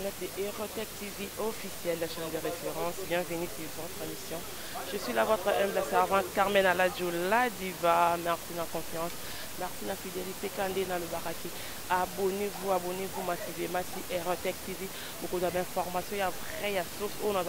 internautes de Erotech TV officielle, la chaîne de référence. Bienvenue sur votre émission. Je suis là, votre humble servante Carmen Aladjo, la diva. Merci de la confiance. Merci de la fidélité. Kandé dans le baraki. Abonnez-vous, abonnez-vous massivement sur Erotech TV. Beaucoup d'informations, il y a vrai, il y a source. On a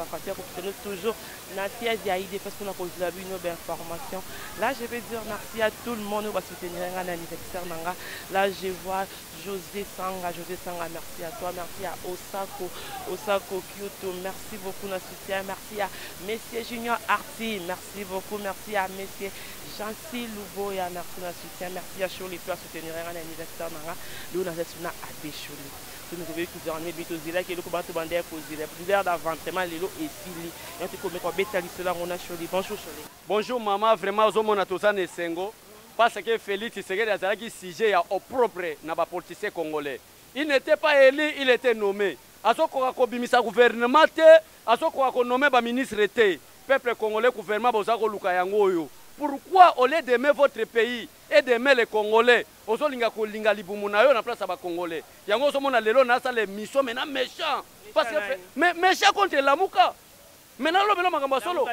toujours na siège ya UDPS mpona kozela bino ba information. Là, je vais dire merci à tout le monde oyo basoutenir nga na anniversaire na nga. Là, je vois José Sanga. José Sanga, merci à toi. Merci à Osako, Osako Kyoto, merci beaucoup na soutien. Merci à monsieur Junior Arti, merci beaucoup. Merci à monsieur Jancy Luboya, merci na soutien. Merci à Sholi mpe asoutenir nga na anniversaire na nga. Lelo naza suna abbé Sholi. Soki tokoki gouverner bi tozelaki eloko bato banda ya kozela douleur d'aventement lelo esili. Yango tokomeka kobeta lisolo yango na Sholi. Bonjour Sholi. Bonjour maman, vraiment ozomona toza na esengo parce que Félix Tshisekedi azalaki sujet ya opprobre na ba politiciens congolais. Il n'était pas élu, il était nommé. Azokoka kobimisa gouvernement te, azokoka konommer ba ministre te. Peuple congolais, gouvernement boza koluka yango oyo. Pourquoi, au lieu d'aimer votre pays et d'aimer les Congolais, ozolinga kolinga libumu na yo na place ya ba Congolais? Yango ozomona lelo nasala émission maintenant méchant. Parce que mais méchant contre Lamuka. Maintenant lobela makambo ya solo.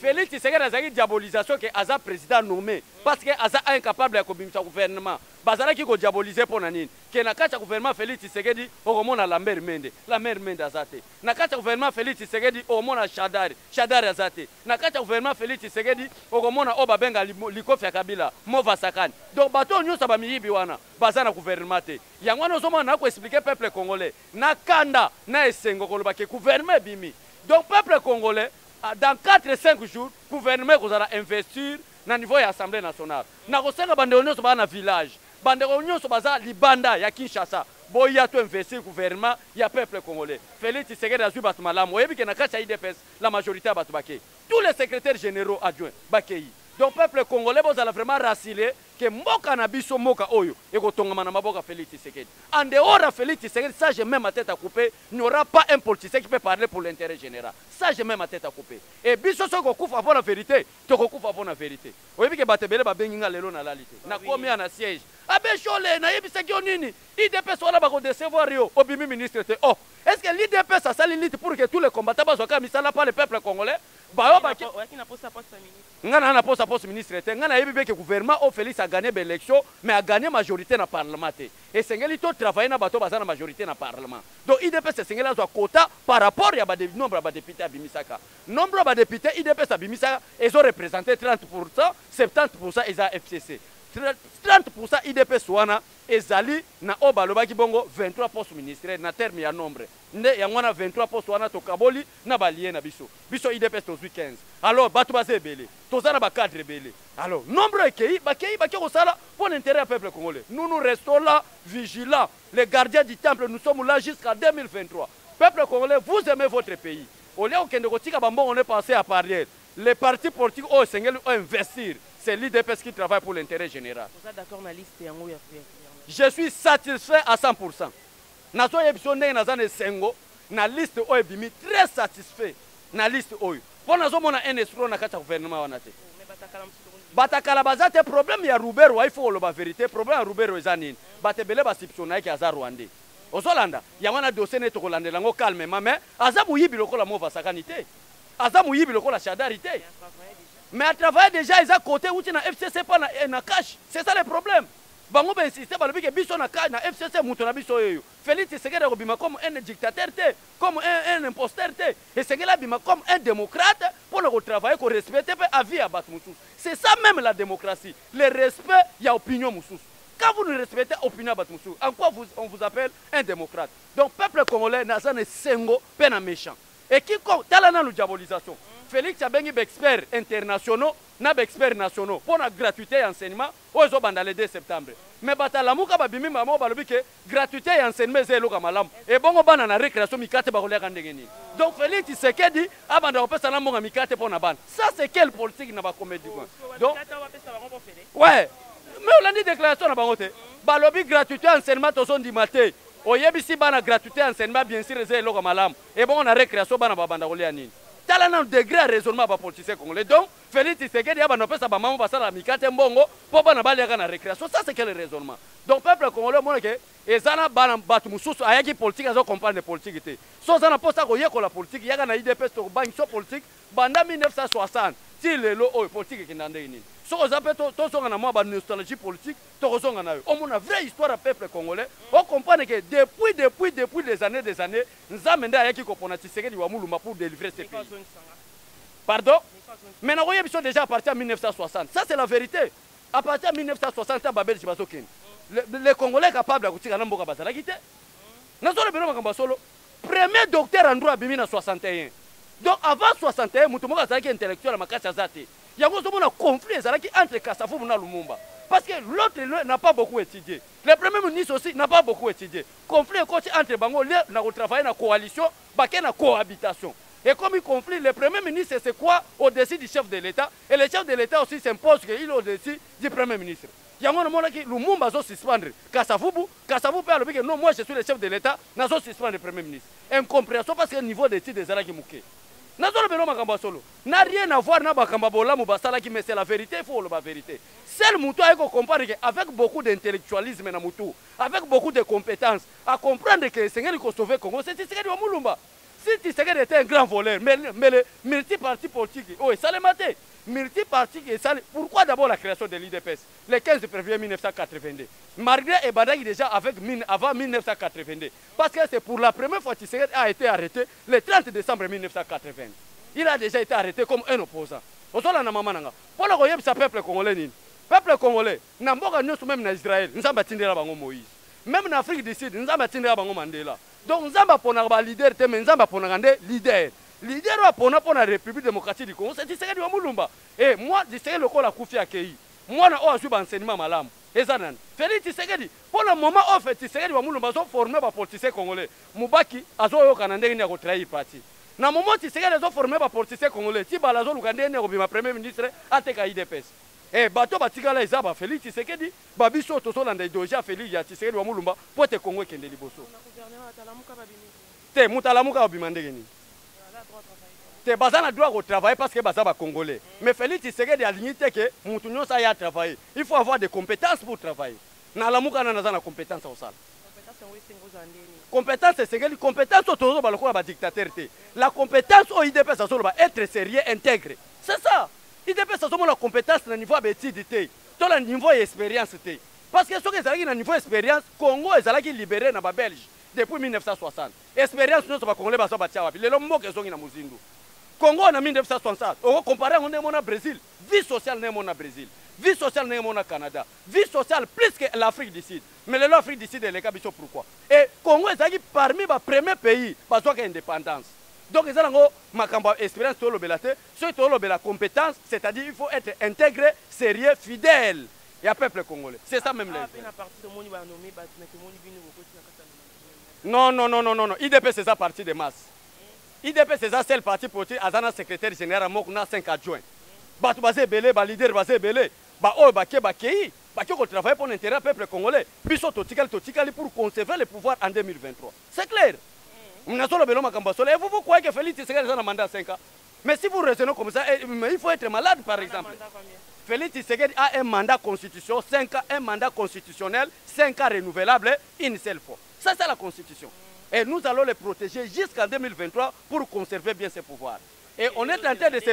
Félix Tshisekedi azalaki diabolisation ke aza président nommé parce que aza incapable ya kobimisa gouvernement. Bazalaki kodiaboliser mpo na nini? Ke na kati ya gouvernement Félix Tshisekedi okomona Lambert Mende. Lambert Mende aza te. Na kati ya gouvernement Félix Tshisekedi okomona Shadary. Shadary aza te. Na kati ya gouvernement Félix Tshisekedi okomona oyo babenga likofi ya Kabila, Mova Sakani. Donc bato oyo nyonso bamiyibi wana baza na gouvernement te. Yango wana ozomona na koexpliquer peuple congolais na kanda na esengo koloba ke gouvernement ebimi. Donc peuple congolais, dans 4 5 jours gouvernement ekozala investir na niveau ya Assemblée nationale. Nakosenga bandeko nyonso baza na village, bandeko nyonso baza libanda ya Kinshasa, boya to investir gouvernement ya peuple congolais. Félix Tshisekedi azwi bato malamu. Oyebi ke na kati ya UDPS la majorité ya bato bakei, tous les secrétaires généraux adjoints bakei. Donc peuple congolais, bozala vraiment rassuré ke mboka na biso, mboka oyo ekotongama na maboko ya Félix Tshisekedi. En dehors ya Félix Tshisekedi, ça je mets ma tête à couper, il n'y aura pas un politicien qui peut parler pour l'intérêt général. Ça, je mets ma tête à couper. Et biso soki kokufa mpo na vérité, tokokufa mpo na vérité. Oyebi ke bato ebele babengi nga lelo nalali te. Nakomi ya na siège. Abbé Shole, nayebisaki yo nini? UDPS wana bakodecevoir yo, obimi ministre te. Oh, est ce que l'UDPS asali lutte pour que tous les combattants bazwaka misala par le peuple congolais? Bayo bake Oyaki na posa poste ya ministre. Nga na posa poste ministre te. Nga nayebi be ke gouvernement oyo Félix a gagné baélection, mais a gagné majorité na parlement te. Esengeli to travailler na bato baza na majorité na parlement. Donc UDPS esengeli azwa quota par rapport ya nombre ya badéputé abimisaka. Nombre ya badéputé UDPS abimisaka ezo représenter 30%, 70% eza FCC. 30% UDPS wana ezali na oyo balobaki bongo 23 postes ministériels na terme ya nombre. Nde yango wana 23 postes wana tokaboli na balie na biso. Biso UDPS tozwi 15. Alors bato baza ebele, toza na bacadre ebele. Alors nombre ekei, bakei bake kosala mpo na intérêt ya peuple congolais. Nous, nous restons là vigilants, les gardiens du temple. Nous sommes là jusqu'à 2023. Peuple congolais, vous aimez votre pays, au lieu okende kotika bambongo ne penser à parler les partis politiques oyo esengeli oyo investir, c'est l'UDPS qui travaille pour l'intérêt général. Oza d'accord na liste yango ya Je suis satisfait à 100%. Nazoyebi biso ndenge naza na esengo na liste oyo ebimi, très satisfait na liste oyo, mpo nazomona un escroc na kati ya gouvernement wana te. Mais batakala mosusu tokondi. Batakala baza te. Problème ya Ruberwa, il faut koloba vérité, problème ya Ruberwa eza nini? Bato ebele basoupçonner yaki aza rwandais. Ozolanda yango wana, dossier ne tokolandela yango calmement, mais aza moyibi lokola Mova Sakani te, aza moyibi lokola Shadary te. Mais atravaille déjà, eza côté uti na FCC, pas na cash. C'est ça le problème. Bango bainsiste, balobi ke biso na FCC, moto na biso oyo Félix Tshisekedi akobima comme un dictateur te, comme un imposteur te. Esengeli abima comme un démocrate mpona kotravailler, korespecte mpe avis ya bato mosusu. C'est ça même la démocratie, le respect ya opinion mosusu. Quand vous ne respectez opinion ya bato mosusu, en quoi on vous appelle un démocrate? Donc peuple congolais, naza na esengo mpe na méchant. Et quiconque tala nanu diabolisation, Félix abengi baexperts internationaux na baexperts nationaux mpo na gratuité ya enseignement oyo ezobanda le 2 septembre. Mais bato alamuka babimi bango, balobi ke gratuité ya enseignement eza eloko ya malamu. Ebongo bana na récréation mikate bakoliaka ndenge nini? Donc Félix Tshisekedi abanda kopesa na mbongo ya mikate mpo na bana. Ça, c'est quelle politique na bacomédie? Donc ouais, mais olandi déclaration na bango te, balobi gratuité ya enseignement tozondima te. Oyebisi bana gratuité ya enseignement, bien sûr eza eloko ya malamu. Ebongo na récréation bana babanda kolia nini? Tala nanu degré ya raisonnement ya ba politiciens congolais. Donc Felix Tshisekedi abanda kopesa ba mama basalaka mikate mbongo mpo bana baliaka na recreation. Ça, c'est quel raisonnement? Donc peuple congolais, omona ke eza na bana bato mosusu ayaki politique, azo comprendre politique te. So oza na mposa koyekola politique, yaka na UDPS, tokobangi so politique banda 1960 ti lelo oyo, politique ekenda ndenge nini. Soki oza mpe, tozonga na mwa ba nostalgie politique, tokozonga na yo, omona vraie histoire ya peuple congolais, ocomprendre que depuis des années, des années, Nzambe nde ayaki kopona Tshisekedi wa Mulumba pour délivrer ce pays. Pardon, mais nakoyebi biso déjà à partir ya 1960. Ça, c'est la vérité. À partir ya 1960, ta Babelge bazokende, les Congolais capable ya kotika na mboka bazalaki te. Nazolobela makambo ya solo. Premier docteur en droit abimi na 61. Donc avant 61, moto moko azalaki intellectuel ya makasi aza te. Yango ozomona conflit ezalaki entre Kasavubu na Lumumba, parce que l'autre n'a pas beaucoup étudié, le premier ministre aussi n'a pas beaucoup étudié. Conflit ekoti entre bango lie na kotravailler na coalition, bake na cohabitation, ekomi conflit. Le premier ministre, c'est quoi? Au-dessus du chef de l'État, et le chef de l'État aussi s'impose qu'il est au-dessus du premier ministre. Yango namonaki Lumumba azosuspendre Kasavubu, Kasavubu mpe alobi ke non, moi je suis le chef de l'État, nazosuspendre le premier ministre. Incompréhension, parce que niveau d'étude ezalaki moke. Nazolobela makambo ya solo, na rien à voir na makambo ya bolamu basalaki, mais c'est la vérité, il faut koloba vérité. Seul moto aye kocomprendre ke avec beaucoup d'intellectualisme na mutu, avec beaucoup de compétences, à comprendre que esengeli kosauver Congo, c'est Tshisekedi wa Mulumba. Si Tshisekedi était un grand voleur, mais le multiparti politique oyo esalema te. Multiparti esali pourquoi? D'abord, la création de l'UDPS le 15 février 1982, malgré ebandaki déjà avec avant 1982, parce que c'est pour la première fois, Tshisekedi a été arrêté le 30 décembre 1980. Il a déjà été arrêté comme un opposant. Ozolanda, mama nanga, mpona koyebisa peuple congolais nini? Peuple congolais, na mboka nyonso, même na Israël, Nzambe atindela bango Moïse. Même na Afrique du Sud, Nzambe atindela bango Mandela. Donc Nzambe aponaka baleader te, mais Nzambe aponaka nde leader. Leader oyo apona mpo na République démocratique du Congo, c'est Tshisekedi wa Mulumba. E moi, Tshisekedi lokola akufi, akei, mwana oyo azwi baenseignement malamu eza nani? Félix Tshisekedi. Mpo na moment oyo Félix Tshisekedi wa Mulumba azoforme bapoliticien congolais, Mubaki azoyoka na ndenge nini ya kotrahir parti. Na moment Tshisekedi azoforme bapoliticien congolais, Tibala azoluka ndenge nini ya kobima premier ministre, ateka UDPS. E bato batikala eza ba Félix Tshisekedi, babiso tozolanda idéologie ya Félix, ya Tshisekedi wa Mulumba, mpo ete Congo ekende liboso. Te, moto alamuka obima ndenge nini te? Baza na droit kotravailler parce que baza bacongolais. Mais Félix Tshisekedi alingi te ke motu nyonso aya travailler. Il faut avoir des compétences pour travailler. Nalamuka na naza na compétence ya kosala. Compétence esengeli, compétence oyo tozoloba lokola badictateur te. La compétence oyo UDPS azoloba, être sérieux, intègre, c'est ça. UDPS azomona compétence na niveau ya baétude te to na niveau ya expérience te, parce que soki ezalaki na niveau expérience, Congo ezalaki libéré na Babelge depuis 1960. Expérience nyonso bacongolais baza batia wapi? Lelo mboka ezongi na mozindu. Congo na 1960, okocompare yango ndenge mona Brésil, vie sociale ndenge mona Brésil, vie sociale ndenge mona Canada, vie sociale plus que l'Afrique du Sud. Mais lelo Afrique du Sud eleka biso, pourquoi? Et Congo ezalaki parmi bapremier pays bazwaka indépendance. Donc eza nango makambo ya expérience tolobela te. Soki tolobela compétence, c'est-à-dire il faut être intègre, sérieux, fidèle ya peuple congolais, c'est ça même. Les parti tomoni banome bato, mais tomoni bino bokoti na kati ya. Non, non, non, non, non, non. UDPS eza parti de masse. UDPS eza seul parti politique aza na secrétaire général moko na 5 adjoint. Bato baza ebele, baleader baza ebele. Baoyo bake, bakei, bake kotravailler pour l'intérêt ya peuple congolais. Biso totikali, totikali pour conserver le pouvoir en 2023, c'est clair. Nazolobela makambo ya solo. Et vous, vous croyez que Félix Tshisekedi eza na mandat ya 5 ans? Mais si vous raisonnez comme ça, eh, mais il faut être malade. Par exemple, Félix Tshisekedi a un mandat constitution 5 ans, un mandat constitutionnel 5 ans renouvelable une seule fois. Ça, c'est la constitution. Et nous allons les protéger jusqu'en 2023 pour conserver bien ses pouvoirs. Et on est en train de se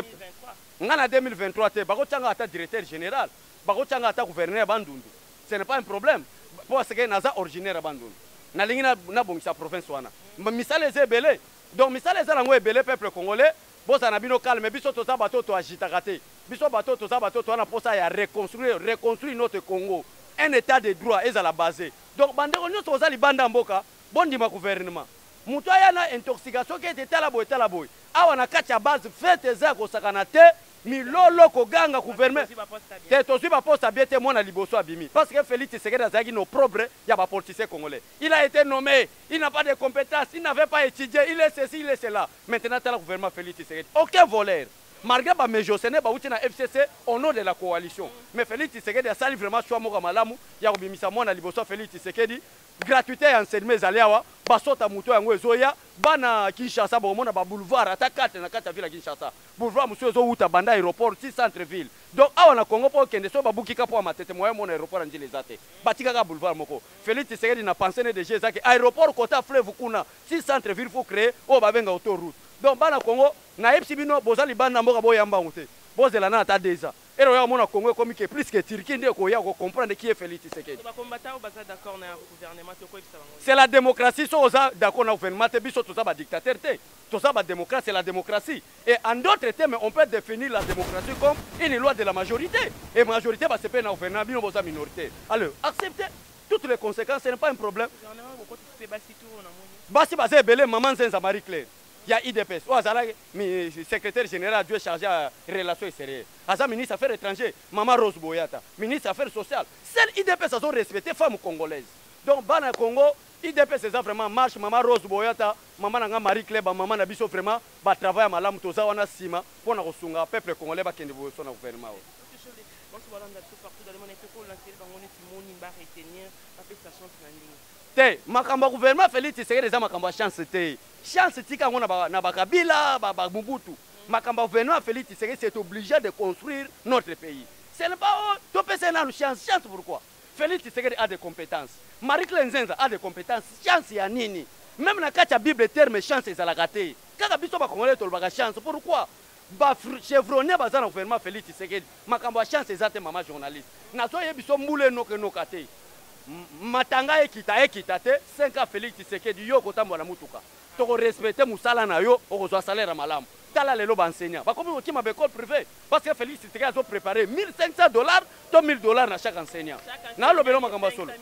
nga na 2023 te, bakotianga ata directeur général, bakotianga ata gouverneur ya Bandundu, ce n'est pas un problème, parce que naza originaire ya Bandundu. Nalingi nabongisa province wana. Misala eza ebele. Donc misala eza nango ebele. Peuple congolais, bozala na bino calme. Biso toza bato toagitaka te. Biso bato toza bato toza na mposa ya reconstruire notre Congo, un état de droit ezala basé. Donc bandeko nyonso boza libanda ya mboka, bondima gouvernement. Moto aya na intoxication ke ete tala boye, tala boye. Awa na kati ya base, fête eza ya kosakana te, milolo, koganga gouvernement te. Tozwi baposte abie te. Mwana liboso abimi parce que Félix Tshisekedi azalaki no propre ya bapoliticien congolais. Il a été nommé, il n'a pas de compétences, il n'avait pas étudié, il est ceci, il est cela. Maintenant, tala gouvernement Félix Tshisekedi, aucun voleur, malgré baméjocene bauti na FCC au nom de la coalition. Mais Félix Tshisekedi asali vraiment choix moko ya malamu ya kobimisa mwana liboso ya Félix Tshisekedi. Gratuité ya enseignement ezali awa, basota moto yango ezoya. Bana Kinshasa bokomona ba boulevard ata 4 na kati ya ville ya Kinshasa. Boulevard mosusu ezowuta banda aéroport ti centre ville. Donc awa na Congo mpo okende, soki babuki ka mpo ya Matete, moyen omona aéroport ya Ndjili eza te. Batikaka boulevard moko. Félix Tshisekedi na pensée ne déjà eza ke aéroport kota fleuve kuna ti centre ville, faut créer oyo babenga autoroute. Donc bana Congo, nayebisi bino, boza libanda mboka, boyamba yango te. Bozela na ata 2 ans. Ero ya mona Congo ekomi ke plus que Turquie, nde ekoya kocomprendre qui est Félix Tshisekedi. Bacombattants oyo baza d'accord na gouvernement te, okoyebisa bango? C'est la démocratie. So oza d'accord na gouvernement te, biso toza badictateur te, toza badémocrate. C'est la démocratie et en d'autres termes, on peut définir la démocratie comme une loi de la majorité, et majorité basepeli na gouvernement, bino boza minorité, alors acceptez toutes les conséquences, ce n'est pas un problème. Gouvernement bokotisi mpe basi tour namoni. Basi baza ebele. Mama Nzenza Marie Claire ya UDPS, oyo azalaki secrétaire général adjoint chargé ya relations extérieures, aza ministre affaires étrangères. Mama Rose Boyata, ministre affaires sociales. Seul UDPS azo respecter femme congolaise. Donc bana Congo, UDPS eza vraiment marche. Mama Rose Boyata, mama na nga Marie Claire, bamama na biso vraiment batravail ya malamu. Toza wana nsima mpo na kosunga peuple congolais bakende liboso na gouvernement oyo. Banso balanda biso partout dans le monde, tokolansele bango neti moni baretenir, bapesa chance na ndenge. Te, makambo ya gouvernement Félix Tshisekedi eza makambo ya chance te. Chance tika yango na bakabila, bamobutu. Makambo ya gouvernement Félix Tshisekedi, c'est obligé de construire notre pays. Ce n'est pas oh, topesa ye nanu chance. Chance pourquoi? Félix Tshisekedi a des compétences, Marie Claire Nzenza a des compétences. Chance ya nini? Même na kati ya Bible, terme chance ezalaka te. Kaka biso bakongolais tolobaka chance. Pourquoi bachevronné baza na gouvernement Félix Tshisekedi? Makambo ya chance eza te, mama journaliste. Nazoyebi biso, mbula enoka te, matanga ekita ekita te, 5 ans Félix Tshisekedi, yo okotambola na mutuka, tokorespecte mosala na yo, okozwa salaire ya malamu. Tala lelo baenseignant bakomi kokima baécole privé parce que Félix Tshisekedi azoprépare 1500 $ to 1000 $ na chaque enseignant. Nalobela makambo ya solo,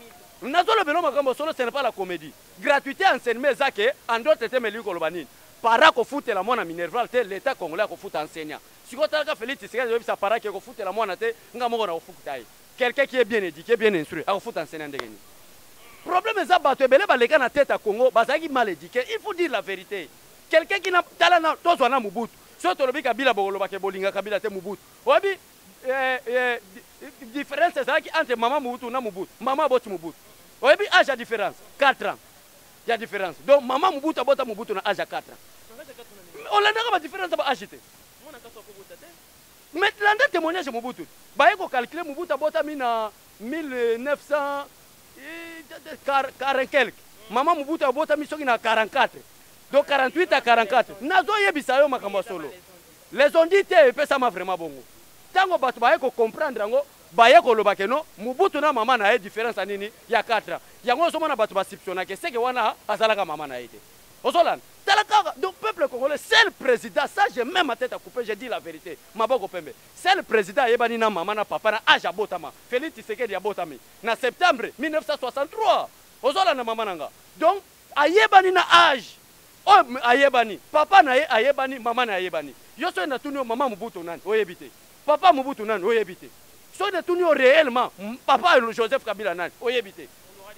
nazolobela makambo ya solo, ce n'est pas la comédie. Gratuité enseignement eza ke, en d'autres termes, elingi koloba nini? Para kofutela mwana minerval te, l'état congolais akofuta enseignant. Sikoyo talaka Félix Tshisekedi azoyebisa para ke kofutela mwana te, nga moko na kofuta ye. Quelqu'un qui est bien éduqué, bien instruit, akofuta enseignant ndenge nini? Problème eza bato ebele baleka na tête ya Congo bazalaki mal éduqué, il faut dire la vérité. Quelqu'un qui na tala na tozwa na Mobutu, soki tolobi Kabila, bokolobaka bolinga Kabila te. Mobutu, oyebi différence ezalaki entre mama Mobutu na Mobutu? Mama aboti Mobutu, oyebi âge ya différence? 4 ans ya différence. Donc mama Mobutu abota Mobutu na âge ya 4 ans. Olandaka badifférence ya baâge te, mais landa témoignage ya Mobutu. Baye kocalculer, Mobutu abotami na 1940 quelque, mama Mobutu abotami soki na 44, donc 48 à 44. Nazoyebisa yo makambo ya solo. Les on-dit te, epesama vraiment bongo. Ntango bato baye kocomprendre yango, baye koloba ke no, Mobutu na mama na ye, différence ya nini? Ya 4 ans. Yango ozomona bato basoupçonnake seke wana azalaka mama na ye te. Ozolanda, tala kaka. Donc peuple congolais, seul président, ça j'ai même ma tête à couper, je dis la vérité, maboko pembe, seul président ayebani na mama na papa na âge abotama, Félix Tshisekedi. Abotami na septembre 1963. Ozolanda, mama na nga? Donc ayebani na âge oyo ayebani, papa na ye ayebani, mama na ye ayebani. Yo soki natuni yo mama Mobutu nani, oyebi te. Papa Mobutu nani, oyebi te. Soki natuni yo réellement papa Joseph Kabila nani, oyebi te.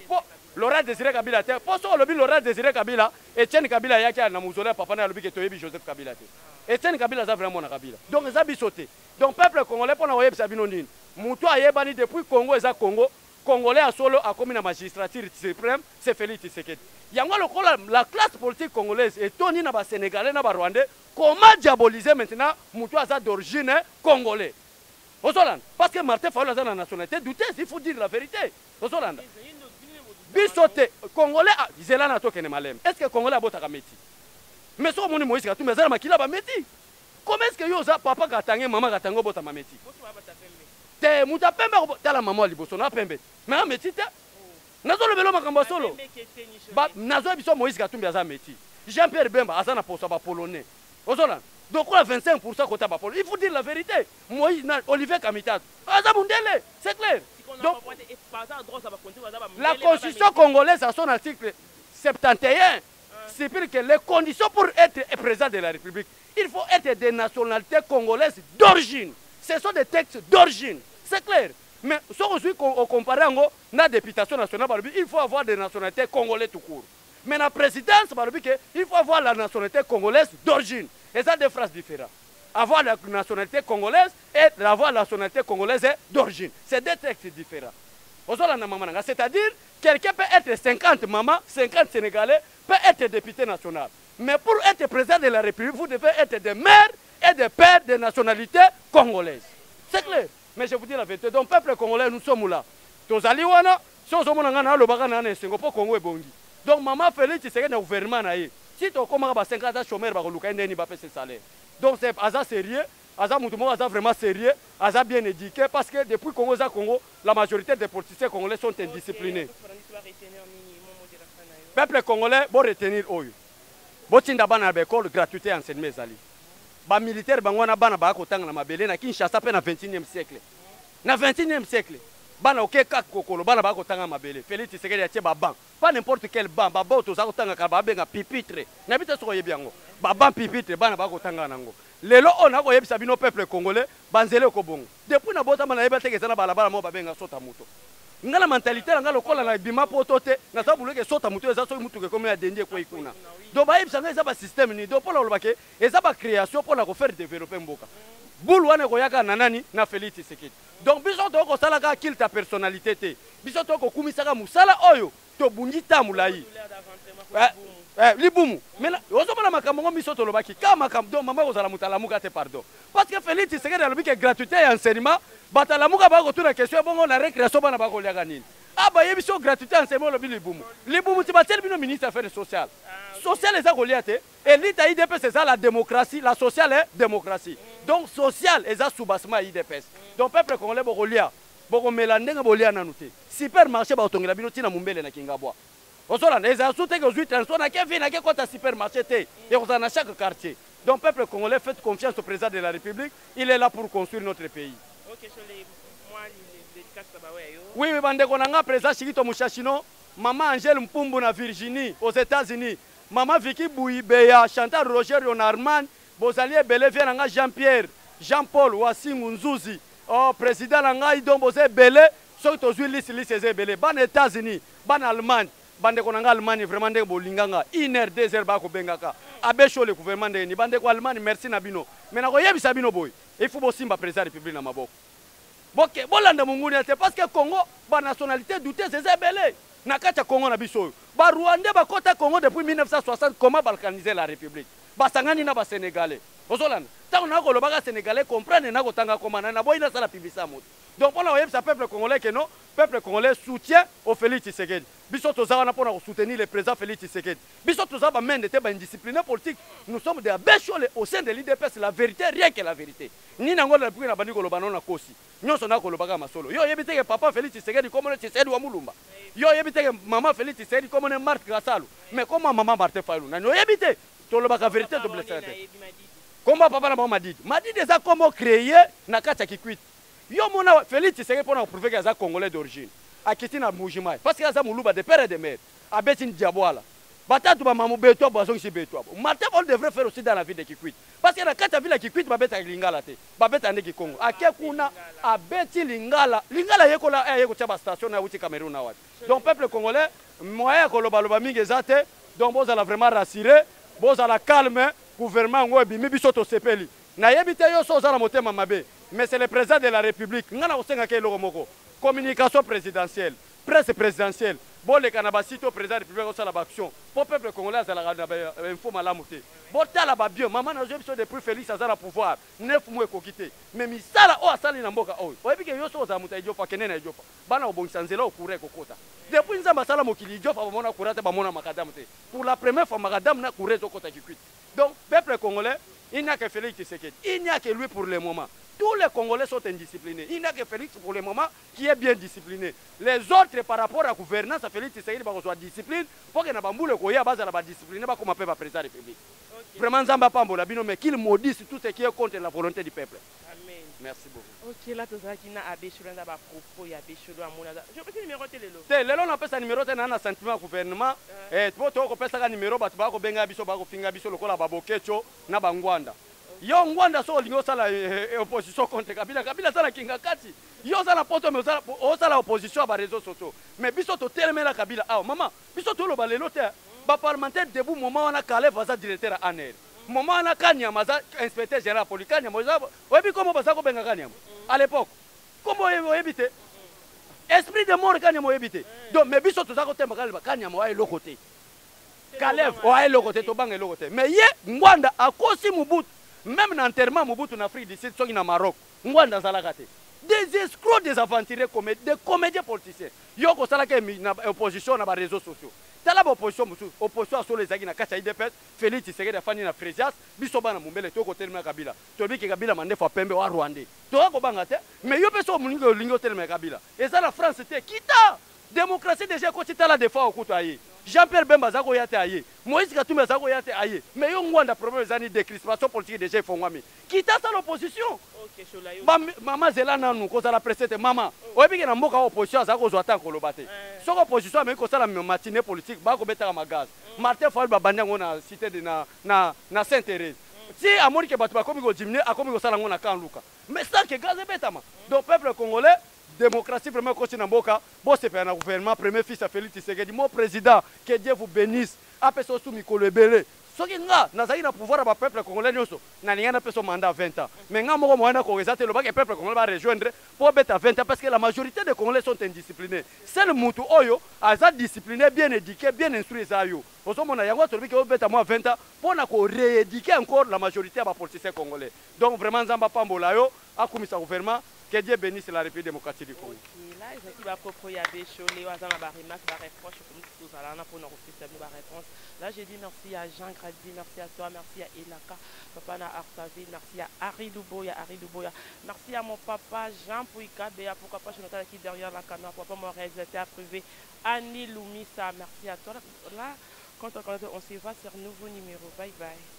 Po Laurent Désiré Kabila te, mpo soki olobi Laurent Désiré Kabila, Etienne Kabila ayaki na mausolée ya papa na ye, alobi ke toyebi Joseph Kabila te. Etienne Kabila aza vraiment mwana Kabila, donc eza biso te. Donc peuple congolais, mpo na koyebisa bino nini? Motu ayebani depuis Congo eza Congo, congolais ya solo akomi na magistrature suprême, c'est Félix Tshisekedi. Yango lokola la classe politique congolaise etondi na basénégalais na barwandais, comment diaboliser maintenant motu aza d'origine congolais? Ozolanda, parce que Martin Fayulu aza na nationalité douteuse, il faut dire la vérité. Ozolanda biso te, congolais zela na tokende maleme. Est ce que congolais abotaka métis? Mais soki omoni Moïse Katumbi aza na makila bamétis, comment est ce que yo oza papa katange, mama katange, obotama métis te? Moto apembe, tala mama ya liboso na pembe, mais amétis te. Nazolobela makambo ya solo. Nazoyebi biso, Moïse Katumbi aza métis, Jean Pierre Bemba aza na poso ya bapolonais. Ozolanda, donc oyo 25 % kota bapolo, il faut dire la vérité. Moïse na Olivier Kamitatu aza mundele, c'est clair. Donc la constitution congolaise, à son article 71, stipule que les conditions pour être président de la République, il faut être de nationalité congolaise d'origine. Ce sont des textes d'origine, c'est clair. Mais soki ozwi ocompare yango na députation nationale, balobi il faut avoir des nationalités congolais tout court, mais na présidence balobi ke il faut avoir la nationalité congolaise d'origine. Eza deux phrases différentes: avoir la nationalité congolaise et avoir la nationalité congolaise d'origine, c'est deux textes différents. Ozolanda, mama nanga? C'est-à-dire quelqu'un peut être 50 maman, 50 sénégalais, peut être député national. Mais pour être président de la République, vous devez être des mères et des pères de nationalité congolaise. C'est clair. Mais je vous dis la vérité. Donc, peuple congolais, nous sommes là. Tozali wana, si ozomona nga nalobaka na na esengo mpo Congo ebongi. Donc, mama Félix Tshisekedi na gouvernement na ye. Si tokomaka ba 50 ans chômeur bakoluka ye ndeni bapesa salaire. Donc, c'est aza sérieux, aza mutu moko aza vraiment sérieux, aza bien éduqué parce que depuis Congo eza Congo, la majorité des politiciens congolais sont indisciplinés. Peuple congolais, bo retenir oyo. Botinda bana na baekole, gratuité ya enseignement ezali. Bamilitaire bango wana bana baya kotanga na mabele na Kinshasa mpe na 21e siècle. Na 21e siècle, bana oke kaka kokolo, bana baya kotanga mabele. Félix Tshisekedi atie baban, pas n'importe quel ban, baban oyo toza kotanga kala babenga pupitre. Nayebi te soki oyebi yango. Baban pupitre, bana baya kotanga nango. Lelo oyo nakoyebisa bino peuple congolais, banzela ekobonga. Depuis nabotama nayebi te eza na balabala moko babenga sota moto. Nga na mentalité na nga lokola na bima poto te, naza buluke sota moto eza soki mutuka ekomi ya dendi ekwei kuna. Donc bayebisa nga eza ba système nini. Donc mpona koloba ke eza ba création mpona ko faire développer mboka. Bulu wana ekoyaka na nani? Na Félix Tshisekedi. Donc biso tokoki kosalaka culte ya personnalité te. Biso tokoki kokumisaka mosala oyo tobungi ta molai. Libumu. Mais ozomona makambo ngo biso tolobaki ka makambo. Donc mama kozala moto alamuka te, pardon. Parce que Félix Tshisekedi alobi ke gratuité ya enseignement, bato alamuka bakotuna question bongo na récréation bana bakoliaka nini? Ah, bayebi so gratuité ya enseignement, olobi libumu. Libumu ti batieli bino ministre affaires sociales. Social eza kolia te. Élite ya UDPS eza la démocratie, la sociale est démocratie. Donc social eza soubassement ya UDPS. Donc peuple congolais, bokolia, bokomela ndenge bolia nanu te. Supermarché bakotongela bino ntina mombele na Kingabwa. Ozolanda ezala su te ke ozwi transport nake ville nake kota supermarché te, ekozala na chaque quartier. Donc peuple congolais, faites confiance au président de la République, il est là pour construire notre pays. Ok, Shole, moi, dédicace na bawe yo. Oui, bandeko na nga, président Chikito Mushashino, mama Angèle Mpumbu na Virginie aux États-Unis, mama Vicky Bouibeya, Chantal Roger na Allemagne, bozali ebele, vie na nga Jean-Pierre, Jean-Paul Wasingu Nzuzi, oh président na ngai, donc boza ebele. Soki tozwi liste, liste eza ebele. Bana États-Unis, bana Allemagne, bandeko na nga Allemagne, vraiment ndenge bolinganga, 1 heure, 2 heures bakobengaka abe Shole, gouvernement ndenge ni. Bandeko Allemagne, merci na bino. Mais nakoyebisa bino boye, il faut bosimba président ya République na maboko, boke bolanda monguni te, parce que Congo, banationalité douteuse eza ebele na kati ya Congo na biso oyo. Barwandais bakota Congo depuis 1960. Comment balkaniser la République? Basangani na Basénégalais. Ozolanda ntango na kolobaka Sénégalais, comprendre na kotanga koma na naboyi nasala publicité ya moto. Donc mpona koyebisa peuple congolais ke non, peuple congolais, soutien au Félix Tshisekedi. Biso toza wana mpona kosoutenir le président Félix Tshisekedi. Biso toza bamende te, baindiscipliné politique. Nous sommes des abbé Shole au sein de l'UDPS. La vérité, rien que la vérité. Nini yango depuis na bandi koloba no na kosi nyonso na kolobaka masolo. Yo oyebi te ke papa Félix Tshisekedi komona Tshisekedi wa Mulumba? Yo oyebi te ke mama Félix Tshisekedi komona Marthe Kasalu? Mais comment mama Martin Fayulu nani oyebi te? Tolobaka vérité, toblesaka te. Kombo papa na bango Madidi. Madidi eza kombo créé na kati ya Kikwit. Yo mona Félix Tshisekedi, mpona koprouver ke aza Congolais d'origine, akiti na Mbujimayi parce que aza Moluba de père et de mère. Abeti ndiabwala batatu bamamu beto abo, azongisi beto abo. Martin Fayulu devrait faire aussi dans la ville de Kikwit, parce que na kati ya ville ya Kikwit babetaka lingala te, babetaka nde Kikongo. Ake kuna abeti lingala, lingala yekola aye kotia bastation na awuti Cameroun na wapi. Donc peuple congolais, moyen ya kolobaloba mingi eza te. Donc bozala vraiment rassuré, bozala calme. Gouvernement yango ebimi, biso tosepeli. Nayebi te yo so oza na motema mabe, mais c'est le président de la République. Ngai na kosengaka eloko moko: communication présidentielle, presse présidentielle, boleka na basite oyo président ya République akosala baaction, mpo peuple congolais azalaka na bainfo malamu te. Botala babien mama nazwi biso depuis Félix aza na pouvoir, 9 mois ekoki te, mais misala oyo asali na mboka oyo, oyebi ke yo so ozala moto ya Idiofa, kende na Idiofa, bana kobongisa nzela oyo courant ekokota. Depuis Nzambe asala mokili, Idiofa bamona courant te, bamona macadam te. Pour la première fois macadam na courant ezokota Kikwit. Donc peuple congolais, il n'y a que Félix Tshisekedi, il n'y a que lui. Pour le moment, tous les Congolais sont indisciplinés. Il n'y a que Félix pour le moment qui est bien discipliné. Les autres, par rapport à la gouvernance à Félix Tshisekedi, bakozwa discipline mpo ke na bambula ekoya bazala badiscipline, bakoma mpe baprésident ya République. Vraiment, Nzambe apambola bino, mais qu'il maudisse tout ce qui est contre la volonté du peuple. Amen. Merci beaucoup. Ok, là tozalaki na abbé Shole, na bapropos ya abbé Shole. Amona je opesi numéro te lelo. Te, lelo napesa numéro te, naa na sentiment ya gouvernement. Po tokopesaka numéro, bato bakobenga biso, bakofinga biso lokola babokecho na bangwanda. Yo ngwanda, so olingi osala opposition contre Kabila, Kabila aza na kinga kati, yo oza na poto, mais osala opposition ya baréseaux sociaux. Mais biso totelemela Kabila awa, mama. Biso toloba lelo te. Baparlementaire debout, moment wana Kalev aza directeur ya ANR, moment wana Kanyama aza inspecteur général ya police. Kanyama oyebi kombo baza kobenga Kanyama à l'époque? Kombo oyebi te? Esprit de mort Kanyama, oyebi te? Donc mais biso toza kotemba kaka Kanyama wa eloko te. Kalev oa eloko te, tobanga eloko te. Mais ye Ngwanda akosi Mobutu meme na enterrement Mobutu na Afrique du Sud soki na Maroc Ngwanda azalaka te. Des escrocs, des aventuriers, des comediens politiciens. Yo kosalaka na opposition na ba réseaux sociaux. Tala ba opposition mosusu, opposition ya solo ezalaki na kati ya UDPS, Felix Tshisekedi afandi na Fresias, biso bana Mombele toyei kotelemela Kabila. Toyebi ke Kabila mandefu ya pembe wa Rwandais. Toya kobanga te, mais yo pe soki olingi olingi otelemela Kabila. Eza na France te, kita! Democratie dejà ekoti tala Defao kutu aye. Jean Pierre Bemba aza koya te aye. Moïse Katumbi aza koya te aye. Mais yo Ngwanda problème eza ni decrispation politique dejà efongwami. Kita sala opposition. Ba mama zela nanu kozala presse te mama. Oyebi ke na mboka oyo opposition aza kozwa temps koloba te. Soki opposition ameki kosala matinee politique ba kobetaka ma gaz. Martin Fayulu babandi yango na cité de na na na Sainte Therèse. Ti amoni ke bato bakomi ko diminuer akomi kosala yango na camp Luka. Mais sans que gaz ebetama. Donc peuple congolais Democratie vraiment ekoti na mboka, bosepela na gouvernement premier fils ya Felix Tshisekedi, mon president que Dieu vous benisse, apesa yo su mikolo ebele. Soki nga nazalaki na pouvoir ya ba peuple congolais nionso, nalingaki napesa yo mandat ya 20 ans. Mais nga moko moyen nakoka eza te, loba ke peuple congolais ba rejoindre po obeta 20 ans parce que la majorite des congolais sont indisciplines. Seul mutu oyo aza discipline, bien eduque, bien instruit eza yo. Ozomona yango tolobi ke obeta mwa 20 ans pona ko reeduquer encore la majorite ya ba politiciens congolais. Donc vraiment Nzambe apambola yo, akumisa gouvernement, que Dieu benisse la Republique democratique du Congo. Ok, là ezalaki ba propos ya Beshole oyo aza na ba remarques, ba reproches okomi tozala wana pona kopesa bino ba réponses. Là j'ai dit merci à Jean Grady, merci à toi, merci à Elaka, papa na Artaville, merci à Harry Luboya, Harry Luboya, merci à mon papa Jean Pouika Béa, pourquoi pas je qui derrière la caméra, pourquoi pas mon réalisateur privé Annie Lumisa, merci à toi. Là, quand on se voit sur nouveau numéro. Bye bye.